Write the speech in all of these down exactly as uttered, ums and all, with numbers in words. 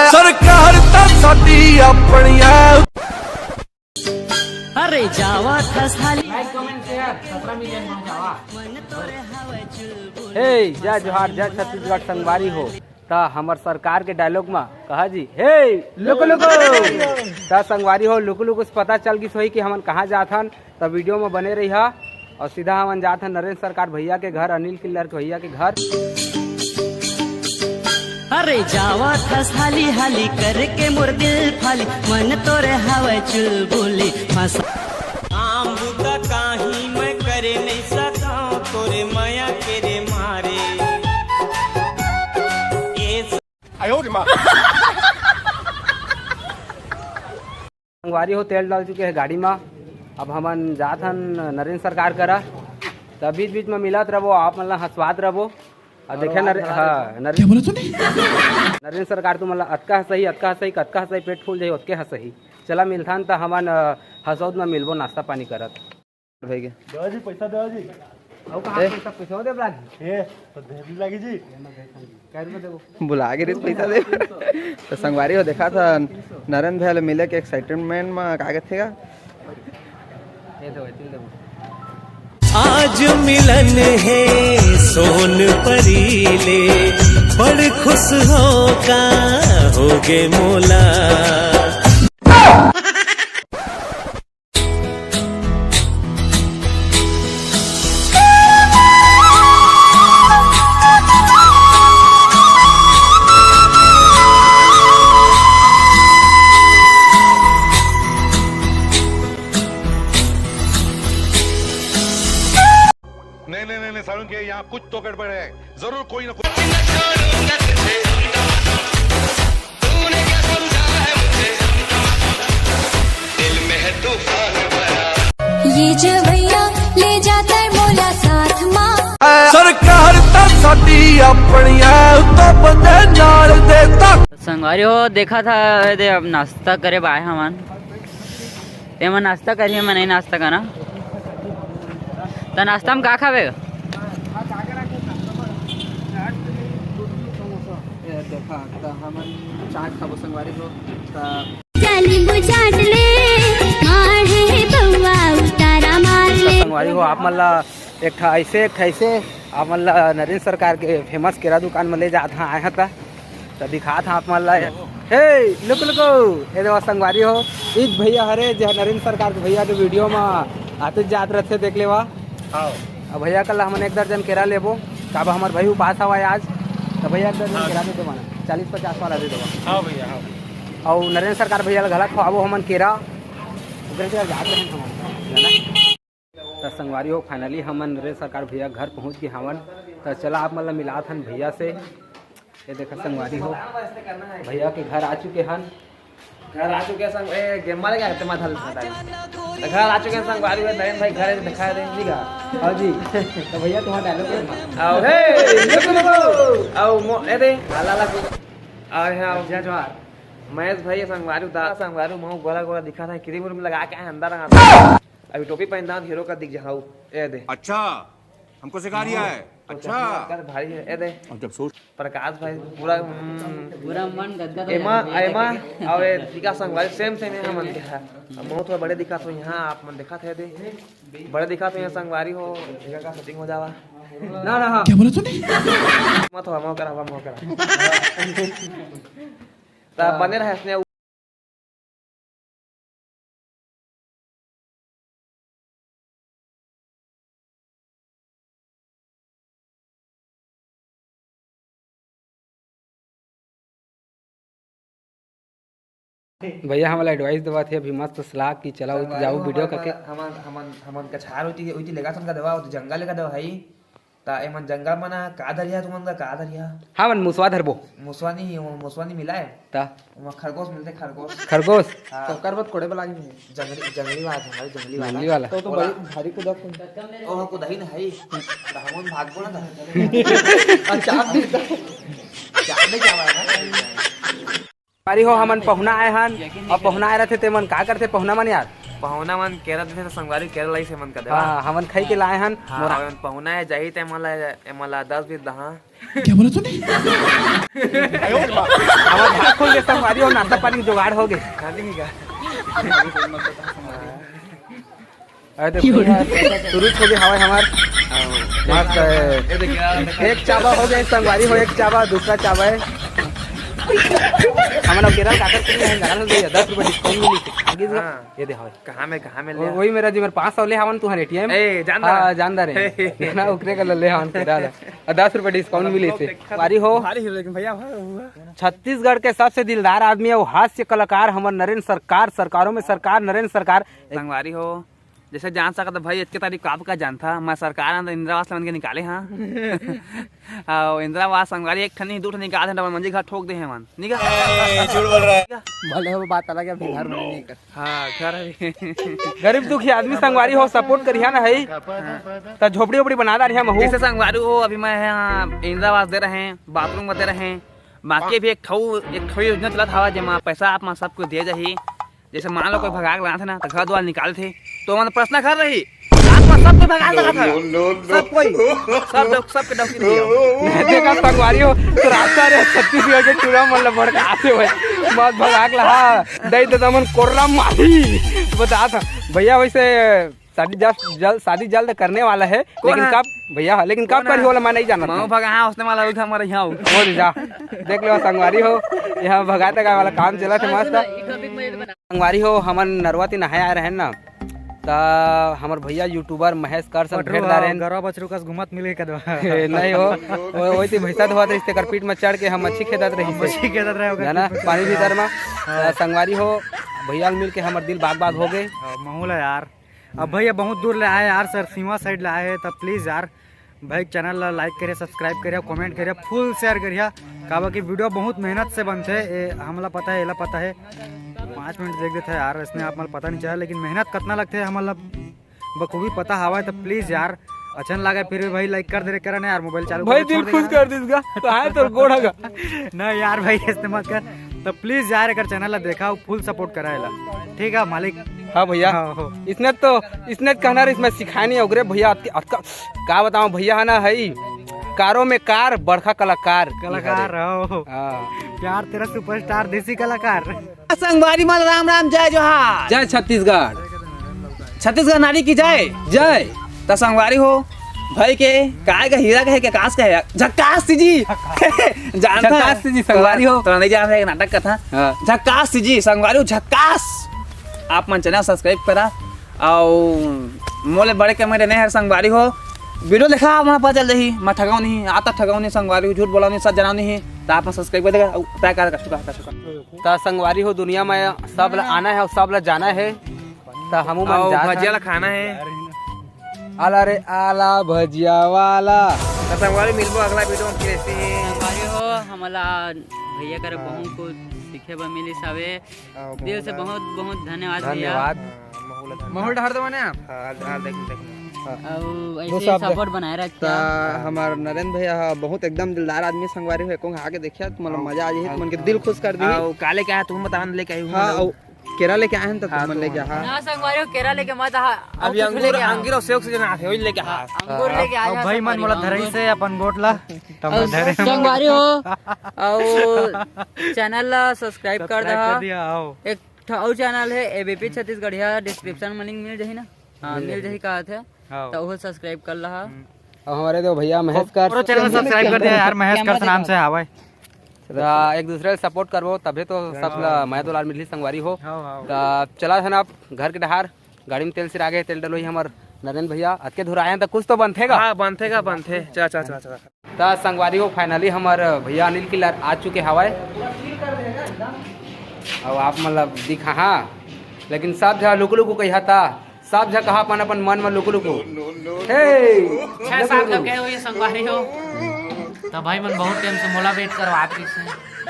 सरकार त साडी अपनी है। अरे जावा थस हाली। Like, comment, share, सत्रह million पहुंचावा। हे, जय जोहार, जय छत्तीसगढ़ संगवारी हो। त हमर सरकार के dialogue म कहा जी, हे लुकु लुकु। त संगवारी हो, लुकु लुकु से पता चल गिस होही कि हमन कहाँ जात हन। त video म बने रहिहा। अउ सीधा हमन जात हन नरेंद्र सरकार भैया के घर, अनिल किल्लर के भैया के घर। अरे जावा थस हाली हाली करके मोर दिल फाली, मन तोरे हवय चुलबुली फंसा। काम बुता काही मैं करे नहीं सकंव तोरे मया के रे मारे। ए संगवारी हो, तेल डाल चुके हैं गाड़ी में। अब हमन जात हन नरेंद्र सरकार करा। त बीच बीच में मिलत रहो, आप मन ला हंसवात रहो। अउ देखे नरे-, हाँ, नरे-, नरेंद्र सरकार तुमन ला अतका हंसही, अतका हंसही, कतका हंसही, पेट फूल जाही, ओतके हंसही। चला मिलथन त हमन, अ, हसौद में मिलबो, नाश्ता पानी करत। भाई के। देवा जी, पैसा देवा जी। अउ कहाँ ए? पैसा, पैसा दे लागी। ए, तो देवी लागी जी। कै रुपया देबो? बुला के रे पैसा दे। त संगवारी हो, देखा था नरेंद्र भैया ले मिले के excitement में का कहथे का? ये दो, ये तीन दो। आज मिलन हे सोन परी ले, बड़ खुश हों का होगे मोला। नहीं, नहीं, नहीं, नहीं, सारुण के यहाँ कुछ तो गड़बड़ है, जरूर कोई ना कोई। ये जवैया ले जाता है मोला साथ मा। सरकार त साडी अपनी है, तो बंदे नाल देता। संगवारी हो, देखा था, दे अब नाश्ता करे बाय हमन। तेमन नाश्ता करिए, मैं नहीं नाश्ता करना। त नाश्ता में का खावे? ए, देखा, त हमन चाट खाबो संगवारी हो, त जाली बुझाट ले, मार हे बउआ, उतारा मार ले। संगवारी हो, आप मन ला एक ठा ऐसे, एक ठा ऐसे, आप मन ला नरेंद्र सरकार के famous केरा दुकान में ले जात हा, आए हा त। त दिखात हा आप मन ला। हे, लुक, लुको। ए देवा संगवारी हो, इज भैया हरे, जे नरेंद्र सरकार के भैया के video म आते जात रहथे, देख लेवा। हाँ। अब भैया कल हमन एक दर्जन केरा लेबो, काबर हमर भाई उपास हवय आज। त भैया एक दर्जन हाँ। केरा दे दो, चालीस पचास वाला दे देवा। हाँ भैया, हाँ। अउ नरेंद्र सरकार भैया ला घला खवाबो हमन केरा। ओकरे से जात रहन हमन। त संगवारी हो, finally हमन नरेंद्र सरकार भैया घर पहुंच गे हावन। त चला आप मन ला मिलात हन भैया से। ये देखा संगवारी हो, भैया के घर आ चुके हन। घर आ चुके संग, ए, गेम वाले का इतना धल खाता है। त घर आ चुके संगवारी हो, नरेंद्र भाई घर दिखा दे, ठीक है? हाँ जी। त भैया तुम्हारा dialogue है? आओ, हे, लुक, लुक, आओ, मो-, ए दे, हाला, हाला, आओ, यहाँ आओ। जय जोहार। महेश भाई, संगवारी उदास, संगवारी मुंह गोरा, गोरा दिखा था, क्रीम व्रीम लगा के अंदर आ। अभी टोपी पहनता हूँ, हीरो का दिख जाऊँ। ए दे। अच्छा, हमको सिखा रिया है। तो अच्छा। चश्मा कर भारी है। ए दे। अब जब सोच प्रकाश भाई पूरा, हम्म, पूरा मन गदगद हो एमा, जाता है। एमा, अउ ए टीका संगवारी same, same है हमन के है। अब मुंह थोड़ा बड़े दिखा तो यहाँ आप मन दिखा थे दे। बड़े दिखा तो यहाँ संगवारी हो, एकर का setting हो जावा। ना, ना, हाँ। क्या बोला तूने? मत हो, मौका रहा, मौका रहा। त बने रहे इसने। भैया हमला advice देवत हे, अभी मस्त सलाह कि चला उत जाऊ video करके। हमन, हमन, हमन कछार उती, उती लेगा सन का देवा, उती जंगल लेगा देवा भाई। ता एमन जंगल मना का धरिया, तुमन का, का धरिया? हाँ, मन मुसवा धरबो। मुसवा नहीं, वो मुसवा नहीं मिला है। ता? वहाँ खरगोश मिलते, खरगोश। खरगोश? हाँ। तो ओकर बाद कोड़े वाला नहीं है। जंगली, जंगली वाला, जंगली, जंगली वाला। जंगली वाला। तो, तो ओला। बड़ी भारी कुदा कौन? ओह, कुदा ही नहीं। तो हमन भागबो ना था। अच्छा, आप भी तो। चाप में क्या हुआ है ना? संगवारी हो, हमन पहुना आए हन, अउ पहुना आए रथे ते मन का करथे पहुना मन यार? पहुना मन केरा देथे त संगवारी केरा लाइस हे मन का देवा। हाँ, हमन खाई के लाए हन। हाँ, मोरा हमन पहुना आए जाही ते मन ला, ए मन ला दस बीस दहा। क्या बोला तूने? हमर भाग खोल के संगवारी हो, नाश्ता पानी के जुगाड़ हो गे। खा लेंगे का? अरे देखो यार, शुरू हो गए हवाई हमार। मस्त है। एक चाबा हो गए संगवारी हो, एक चाबा, दूसरा चाबा है। हमन अब केरल काकर के लिए गाना सुन रही है, दस रुपए डिस्काउंट मिली थी। आगे जो हाँ। ये दे हवाई। कहाँ में, कहाँ में वो-, लिया? वही मेरा जी, मेरे पाँच सौ ले हवन तुहन एटीएम। ए, जानदार हाँ, है। जानदार है। ना उकरे का ले हवन केरल। और दस रुपए डिस्काउंट मिली थी। संगवारी हो। भारी हीरो लेकिन भैया, हाँ, हुआ। छत्तीसगढ़ के सबसे दिलदार आदमी है, वो हास्य कलाकार हमर नरेंद्र सरकार, सरकारों में सरकार, नरेंद्र सरकार। संगवारी हो, जैसे जान सकत भाई, इतके तारीफ काब का जानथा, मैं सरकार अंदर इंदिरा आवास मन के निकाले हाँ। अउ इंदिरा आवास संगवारी एक ठन नहीं, दू ठन निकाल दे, डबल मंजिल घर ठोक दे हे मन, निका? ए, झूठ बोल रहा है। भले वो बात अलग है, अभी घर में नहीं कर। हाँ, घर अभी। गरीब दुखी आदमी संगवारी हो, सपोर्ट करिहा ना है, त झोपड़ी ओपड़ी बना डारिहा महू। जैसे संगवारी हो, अभी मैं यहाँ इंदिरा आवास दे रहे हैं, बाथरूम दे रहे हैं, बाकी भी एक ठऊ, एक ठऊ योजना चलत हवा, जेमा पैसा आप मन सबको दिए जाही। जैसे मान लो कोई भगाक लानथे ना, तो घर द्वार निकालथे, तो मन प्रश्न कर रही, आप मन सबको भगा सकत हवा। सब कोई, सब डौक-, सबके डौकी नहीं आओ। देखा संगवारी हो, तो रास्ता रे छत्तीसगढ़ के टूरा मन ल भड़काथे भाई। मत भगाक ला, हाँ, दई तो तमन कोर्रा मारी। बता था, भैया वैसे शादी जल्द, जल्द, शादी जल्द करने वाला है, कौन लेकिन है? कब भैया, लेकिन कब कौन करी है? होला मैं नहीं जानत महू हूँ। भगा, हाँ, उसने वाला उठा मारे यहाँ। वो जा, देख लो संगवारी हो, यहाँ भगाते का वाला काम चला थे मस्त। संगवारी हो, हमन नरवा ती नहाए आए रहे ना, त हमर भैया यूट्यूबर महेश कर से पटरू भेंट हा, डारेन। गरवा बछरू कस घूमत मिले कदवा। ए, नहीं हो, वो, वही ती भैंसा धोवत रहिस, तेकर पीठ में चढ़ के हम मच्छी खेदत रहिस। मच्छी खेदत रहे, ओकर जाना, पीठ में पानी चढ़ के। भीतर में। हाँ। त संगवारी हो, भैया ल मिल के हमर दिल बाग बाग हो गए। हाँ, महू ला यार। अब भैया बहुत दूर ले आए यार, सरसीवा साइड ले आए हैं, तब प्लीज यार भाई चैनल ला लाइक करिया, सब्सक्राइब करिया, कमेंट करिया, फुल शेयर करिया, काबर कि वीडियो बहुत मेहनत से बनथे, ए, हमला पता है, एला पता है, पाँच मिनट देख देथे यार, इसने आप मन पता नहीं चला, लेकिन मेहनत कतना लगथे हमला बखूबी पता हवा है। तो प्लीज यार, अच्छा न लगा फिर भी भाई लाइक कर दे रे, करा ना यार, मोबाइल चालू भाई करके दिल छोड़ खुश देना। कर दिस गा, तो आए तोर गोड़ हगा। ना यार भाई, ऐसे मत कर। तो प्लीज यार, अगर चैनल ला देखा हो, फुल सपोर्ट करा एला, ठीक है मालिक? हाँ भैया। हाँ, हो। इसने तो, इसने कहना रहिस, मैं सिखाए नहीं ओकरे भैया, अतके, अतका, का बताऊं भैया, है ना, है ही कारों में कार, बड़का कलाकार। कलाकार हो। हाँ। प्यार तेरा सुपरस्टार देसी कलाकार। संगवारी मन राम राम, जय जोहार। जय छत्तीसगढ़। छत्तीसगढ़ नारी की जय। जय। त संगवारी हो, भाई के काय का हीरा कहे के कास कहे, झक्कास जी। जानता झक्कास जी संगवारी हो। तो नहीं जानता, एक नाटक कथा। हाँ। झक्कास जी संगवारी हो, झक्कास। आप मन चैनल सब्सक्राइब करा। अउ मोले बड़े कमेंट नहीं हर संगवारी हो, वीडियो देखा, वहाँ पता चल जाही, मैं ठगाओ नहीं, आता ठगाओ नहीं संगवारी हो, झूठ बोला नहीं, सच जनाओ नहीं, तो आप सब्सक्राइब कर देगा, अउ तय कर, कर चुका, कर चुका। त संगवारी हो, दुनिया में सब ला आना है अउ सब ला जाना है, त हमू मन अउ जात भजिया हन। ला खाना है। आला रे आला भजिया वाला। त संगवारी मिलबो अगला वीडियो में, कैसे है? संगवारी हो, हमला भैया करे बहुत कुछ सीखे बर मिलिस हवे। हाँ, दिल से बहुत, बहुत धन्यवाद भैया। धन्यवाद। हाँ, महू ला धन्यवाद। महू ला धर देवा ना आप? हाँ, हाँ, देख, देख। हाँ। अउ ऐसे ही सपोर्ट बनाए रखिया। त हमार नरेंद्र भैया ह, बहुत एकदम दिलदार आदमी संगवारी हो, एको आके देखिया, तुमन ला मजा आ जाही, तुमन के दिल खुश कर दी। अउ का लेके आया, तुम बताओ ना, लेके आई हूँ हाँ, ना। अउ केरा लेके आए हैं, त हाँ, तुमन ले जा, हाँ। ना संगवारी हो, केरा लेके मत आ, अभी अउ कुछ अंगूर, लेके आ। अंगूर अउ सेव सीजन आथे, वही लेके आ। हाँ, अंगूर लेके आ अउ जा भाई मन संगवारी मोला हो, धरे अंगूर। से अपन गोट ला, त मैं अउ धरे। संगवारी हो, अउ चैनल ला सब्सक्राइब कर सब्सक्राइब दहा। कर दिया, आओ। एक ठो अउ चैनल है एबीपी छत्तीसगढ़िया, डिस्क्रिप्शन में लिंक मिल जाही ना? हाँ, मिल मिल जाही। जाही, कहा थे। हाँ। तो वो सब्सक्राइब कर लहा। हम्म। अब हमारे दो भैया महेश कर पूरा चैनल सब्सक्राइब कर दिया यार, महेश कर नाम से हावय। त एक दूसरे ला सपोर्ट करबो, तभे तो सब ला मया दुलार मिलही संगवारी हो। हाँ, हाँ। त चला था ना आप घर के डहार, गाड़ी में तेल सिरा गे, तेल डलोही हमर नरेंद्र भैया, अतके धुराए हैं त कुछ तो बनथे गा। हाँ, बनथे गा, बनथे। चला, चला, चला, चला। त संगवारी हो, finally हमर भैया अनिल किल्लर आ चुके हवय। अब आप मतलब दिखा, हाँ, लेकिन सब झा लुकु लुकु कहिया त, सब झा कहा अपन अपन मन में लुकु लुकु। हे! छह सात लोग गए हुए संगवारी हो, त भाई मन बहुत टाइम से मोला वेट करवात रहिस हे।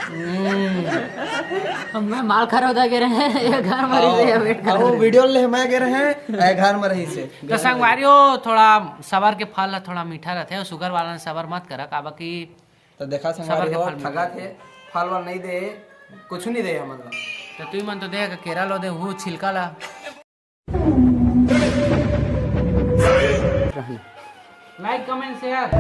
हम्म। मैं माल खरोदा गे रहे, ये घर में रही से वेट कर वो रहे। वीडियो ले मैं गे रहे, ए घर में रही से। तो संगवारी हो, थोड़ा सबर के फल ह थोड़ा मीठा रहथे, अउ शुगर वाला ने सबर मत करा, काबर कि तो देखा सबर संगवारी के हो, फल मीठा। ठगा थे, फल वाल नहीं दे, कुछ नहीं दे हमन ला। तो तुई मन तो दे, केरा लो दे, वो छिलका ला। Like, comment, share।